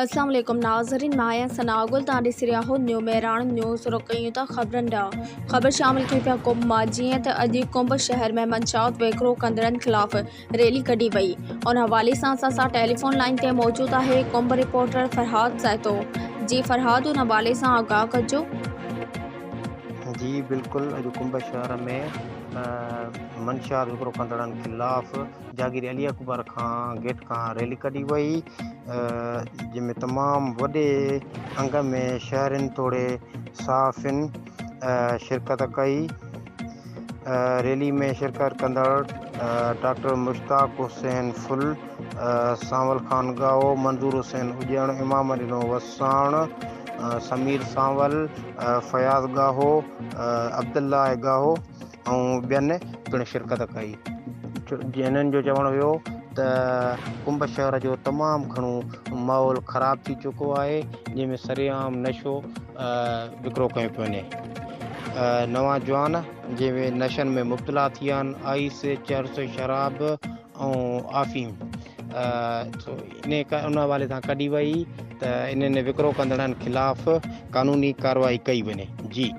اسلام عليڪم ناظرين مان آهيان ثناء گل توهان ڏسي رهيا آهيو نيو مهراڻ نيوز رخ ڪيون ٿا خبرن ڏانهن خبر شامل ڪيون پيا ڪنب مان جيئن ته اڄ ڪنب شهر ۾ منشيات وڪرو ڪندڙن خلاف ريلي ڪڍي وئي ان حوالي سان اسان سان ٽيليفون لائين تي موجود آهي ڪنب رپورٽر فرهاد سهتو جي فرهاد ان حوالي سان آگاهه ڪجو. جي بلڪل اڄ ڪنب شهر ۾ منشيات وڪرو ڪندڙن خلاف جاگير علي اڪبر کان گيٽ کان ريلي ڪڍي وئي جنهن ۾ تمام وڏي انگ ۾ شهرين توڙي صحافين شرڪت ڪئي. ريلي ۾ شرڪت ڪندڙ ڊاڪٽر مشتاق حسين ڦل، سانول خان ڳاهو، منظور حسين اڄڻ، امام ڏنو وساڻ، سمير سانول، فياض ڳاهو، عبدالله ڳاهو ۽ ٻين پڻ شرڪت ڪئي. جنھن جو چوڻ هيو ته ڪنب شهر جو تمام گهڻو ماحول خراب ٿي چڪو آهي جنهن ۾ سرعام نشو وڪرو ڪيو پيو وڃي نوان جوان جنهن ۾ نشن ۾ مبتلا ٿي ويا آهن آئس چرس شراب ۽ آفيم ان حوالي سان ڪڍي وئي ته انهن وڪرو ڪندڙن خلاف قانوني ڪارروائي ڪئي وڃي جي.